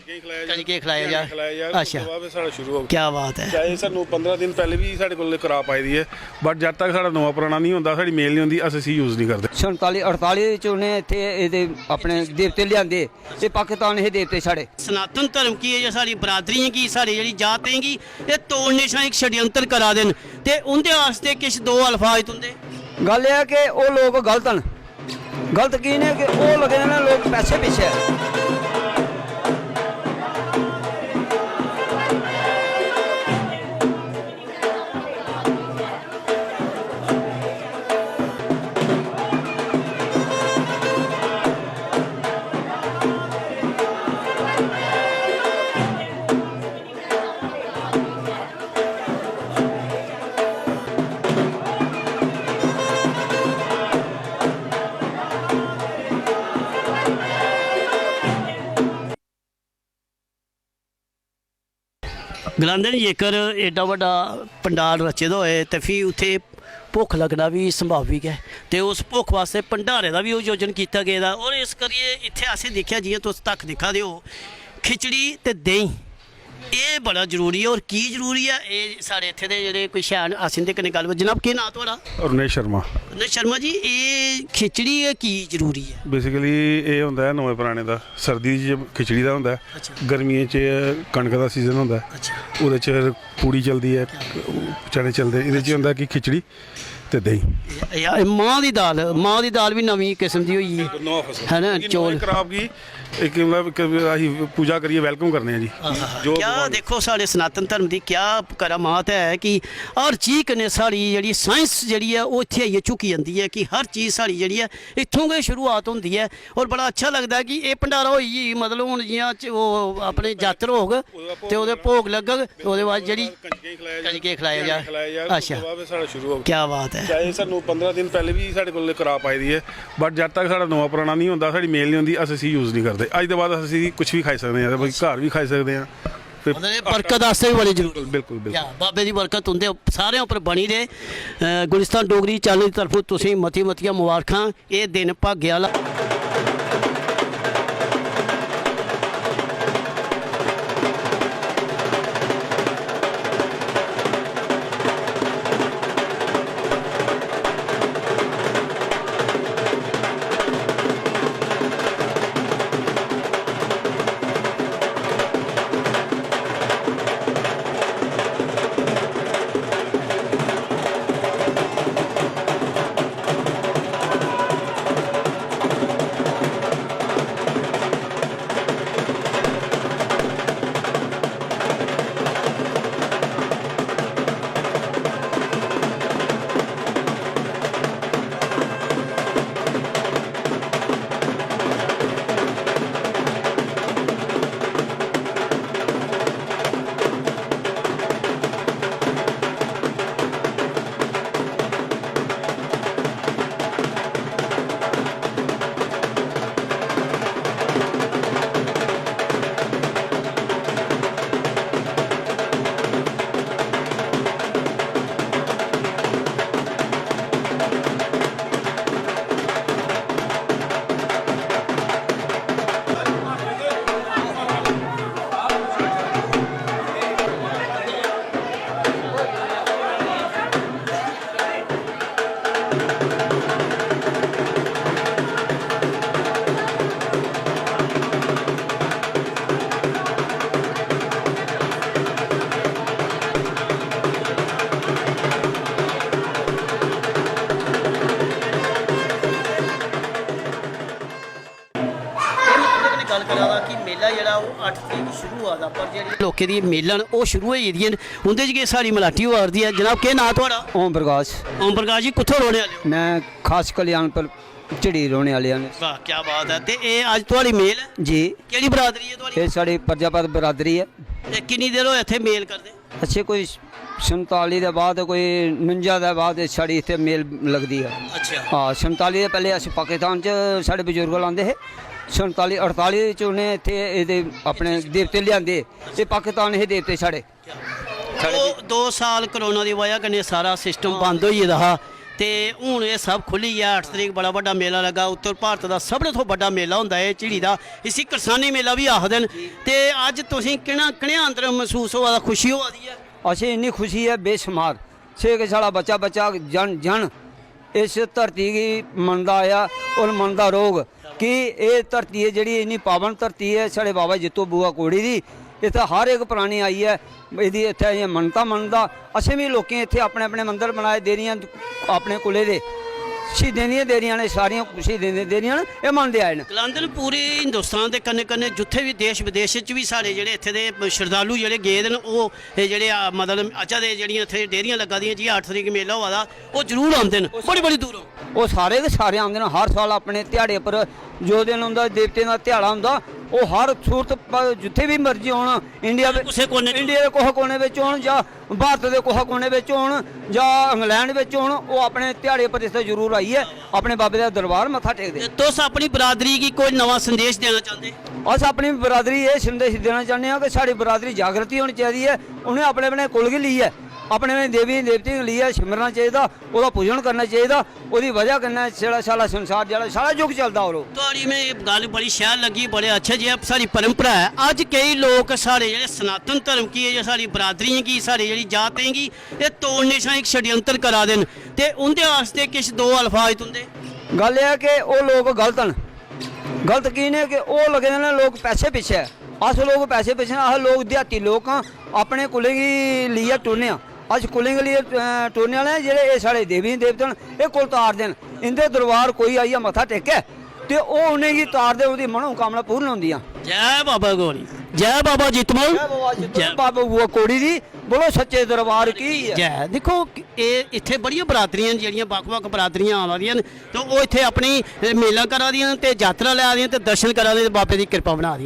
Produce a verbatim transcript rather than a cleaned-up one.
कंजकें खलाया जा। अच्छा। क्या बात है। चाहे सानू पंदरां दिन पैह्ले बी साढ़े कोल कराप आई दी ऐ, but जद तक साढ़ा नमां पराना निं होंदा, साढ़ी मेल निं होंदी, अस इसी use निं करदे। संताली अड़ताली च उ'नें इत्थै एह्दे अपने देवते लेआंदे, एह् पाकिस्तान हे देवते साढ़े। सनातन धर्म गी, एह् साढ़ी बरादरियें गी, साढ़ी जेह्ड़ी जातें गी एह् तोड़ने शा इक षड्यंत्र करा दे न, ते उं'दे आस्तै किश दो अल्फाज तुं'दे। गल्ल एह् ऐ कि ओह् लोक गलत न। गलत की ने कि ओह् लगे दे न लोक पैसे पिच्छे। गलांदे न, जेकर एड्डा बड्डा पंडाल रचे दा होए ते फ्ही उत्थै भुक्ख लग्गना बी संभाविक ऐ, ते उस भुक्ख वास्तै भंडारे दा बी आयोजन कीता गेदा। और इस करियै इत्थै असें दिक्खेआ, जि'यां तुस तक दिक्खा दे ओ, खिचड़ी ते देहीं, एह् बड़ा जरूरी ऐ। और की जरूरी ऐ? एह् साढ़े इत्थै दे जेह्ड़े कुछ हैन, अस इं'दे कन्नै गल्ल, जनाब, केह् नांऽ थुआढ़ा? रुनेश शर्मा। रुनेश शर्मा जी, एह् खिचड़ी गै की जरूरी ऐ? Basically, एह् होंदा ऐ नमें पराने दा, सर्दी च खिचड़ी दा होंदा ऐ। अच्छा। गर्मियें च कनक दा सीजन होंदा ऐ। अच्छा। ओह्दे च पूड़ी चलदी ऐ, चने चलदे, एह्दे च होंदा कि खिचड़ी ते देहीं। या, या, मांह् दी दाल, मांह् दी दाल बी नमीं किस्म दी होई गेई। नमां फसल। है ना, क्योंकि चौल। नमें crop गी इक, मतलब, इक असीं पूजा करियै welcome करने आं जी। आहा। जो क्या भगवान देखो, साढ़े सनातन धर्म दी क्या करामात है कि हर चीज कन्नै साढ़ी जेह्ड़ी science जेह्ड़ी ऐ, ओह् इत्थै आइयै झुकी जंदी ऐ कि हर चीज साढ़ी जेह्ड़ी ऐ, इत्थूं गै शुरुआत होंदी ऐ। और बड़ा अच्छा लगदा ऐ कि एह् भंडारा होई गेई, मतलब, हून जि'यां च-, ओह् अपने जात्तर होग ते ओह्दे भोग लग्गग, ते ओह्दे बाद जेह्ड़ी कंजकें खलाया जा। अच्छा। क्या बात है। चाहे सानू पंदरां दिन पैह्ले बी साढ़े कोल कराप आई दी ऐ, but जद तक साढ़ा नमां पराना निं होंदा, साढ़ी मेल निं होंदी, अस इसी use निं करदे। अज्ज दे बाद अस इसी कुछ बी खाई सकदे आं, बल्कि घर बी खाई सकदे आं। ते मतलब, एह् बरकत आस्तै बी बड़ी जरूरी। बिल्कुल, बिल्कुल, बिल्कुल। क्या, बाबे दी बरकत तुं'दे सारें उप्पर बनी रहे। अ, गुलिस्तान डोगरी channel दी तरफों तुसें गी मती मतियां मुबारखां। एह् दिन भाग्य आह्ला। में तुं'दे कन्नै गल्ल करा दा कि मेला जेह्ड़ा ओह् अट्ठ तरीक गी शुरू होआ दा, पर जेह्ड़ी लोकें दी मेलां न ओह् शुरू होई गेदियां न, उं'दे च गै साढ़ी मलाटी होआ करदी ऐ। जनाब, केह् नांऽ थुआढ़ा? ओम प्रकाश। ओम प्रकाश जी, कुत्थों रौह्ने आह्ले ओ? मैं खास कल्याणपुर झिड़ी रौह्ने आह्ले आं। वाह, क्या बात ऐ। ते एह् अज्ज थुआढ़ी मेल ऐ? जी। केह्ड़ी बरादरी ऐ थुआढ़ी? एह् साढ़ी प्रजापत बरादरी ऐ। ते किन्नी देर होए इत्थै मेल करदे? अच्छे, कोई संताली दे बाद, कोई नुंजा दे बाद साढ़ी इत्थै मेल लगदी ऐ। अच्छा। हां, संताली दे पैह्ले अस पाकिस्तान च साढ़े बजुर्ग लांदे हे। संताली अड़ताली च उ'नें इत्थै एह्दे अपने देवते लेआंदे। एह् पाकिस्तान हे देवते साढ़े। साढ़े दो, दो साल कोरोना दी बजह कन्नै सारा सिस्टम बंद होई गेदा हा, ते हून एह् सब खु'ल्ली गेआ। अट्ठ तरीक बड़ा बड्डा मेला लग्गा, उत्तर भारत दा सभनें थमां बड्डा मेला होंदा ऐ झिड़ी दा, इसी करसानी मेला बी आखदे न। ते अज्ज तुसें केह्ड़ा, कनेहा अंदर मसूस होआ दा, खुशी होआ दी ऐ? असें इन्नी खुशी ऐ बेशुमार। छे के साढ़ा बच्चा, बच्चा, जन, जन इस धरती गी मनदा आया और मनदा रौह्ग कि एह् धरती ऐ जेह्ड़ी इन्नी पावन धरती ऐ साढ़े बाबा जित्तो बुआ कोड़ी दी। इत्थै हर इक प्राणी आइयै एह्दी इत्थै इ'यां मन्नतां मनदा। असें बी लोकें इत्थै अपने अपने मंदर बनाए, देह्रियां अपने कुलै दे शहीदें दियां देह्रियां न, सारियां शहीदें दियां देह्रियां न, एह् मनदे आए न। गलांदे न पूरे हिंदुस्तान दे कन्नै कन्नै जित्थै बी देश विदेश च बी साढ़े जेह्ड़े इत्थै दे शरधालु जेह्ड़े गेदे न, ओह् एह् जेह्ड़े, आ, मतलब अज्जा दे जेह्ड़ियां इत्थै डेह्रियां लग्गा दियां, जि'यां अट्ठ तरीक मेला होआ दा, ओह् जरूर औंदे न, बड़ी बड़ी दूरों। ओह् सारे गै सारे औंदे न हर साल अपने ध्याड़े पर। जो दिन उं'दा देवतें दा ध्याड़ा होंदा, ओह् हर सूरत प-, जित्थै बी मर्जी होन, इंडिया दे कुसै कोने च इंडिया दे कुसै कोने बिच होन जां भारत दे कुसै कोने बिच होन जां इंग्लैंड बिच होन, ओह् अपने ध्याड़े पर इत्थै जरूर आइयै अपने बाबे दा दरबार मत्था टेकदे। ते तुस अपनी बरादरी गी कोई नमां संदेश देना चांह्दे? अस अपनी बरादरी एह् संदेश देना चाह्न्ने आं कि साढ़ी बरादरी जागृति होनी चाहिदी ऐ। उ'नें अपने अपने कुल गी लेइयै, अपने अपने देवी देवतें गी लेइयै सिमरना चाहिदा, ओह्दा पूजन करना चाहिदा। ओह्दी बजह कन्नै जेह्ड़ा साढ़ा संसार, जेह्ड़ा साढ़ा युग चलदा, होर ओह्। थुआढ़ी में एह् गल्ल बड़ी शैल लग्गी, बड़े अच्छे जे साढ़ी परंपरा ऐ। अज्ज केई लोक साढ़े जेह्ड़े सनातन धर्म गी, एह् साढ़ी बरादरियें गी, साढ़ी जेह्ड़ी जातें गी, एह् तोड़ने शा इक षड्यंत्र करा दे न, ते उं'दे आस्तै किश दो अल्फाज तुं'दे। गल्ल एह् ऐ कि ओह् लोक गलत न। गलत की ने कि ओह् लगे दे न लोक पैसे पिच्छे। अस लोक पैसे पिच्छे न, अस लोक देहाती लोक आं, अपने कुलें गी लेइयै टुरने आं। अस कुलें गी लेइयै, अ, टुरने आह्ले आं। जेह्ड़े एह् साढ़े देवी देवते न, एह् कुल तारदे न। इं'दे दरबार कोई आइयै मत्था टेकै ते ओह् उ'नेंगी तारदे, ओह्दी मनोकामना पूर्ण होंदियां। जै बाबा गौरी, जै बाबा जितमल, जै बाबा जितमल, जै बाबा बुआ कोड़ी दी। बोलो सच्चे दरबार की जै। दिक्खो, एह् इत्थै बड़ियां बरादरियां न जेह्ड़ियां बक्ख-बक्ख बरादरियां आवा दियां न, ते ओह् इत्थै अपनी, अ, मेलां करा दियां न ते जातरा लै दियां न ते दर्शन करा दियां ते बाबे दी किरपा बना दियां न।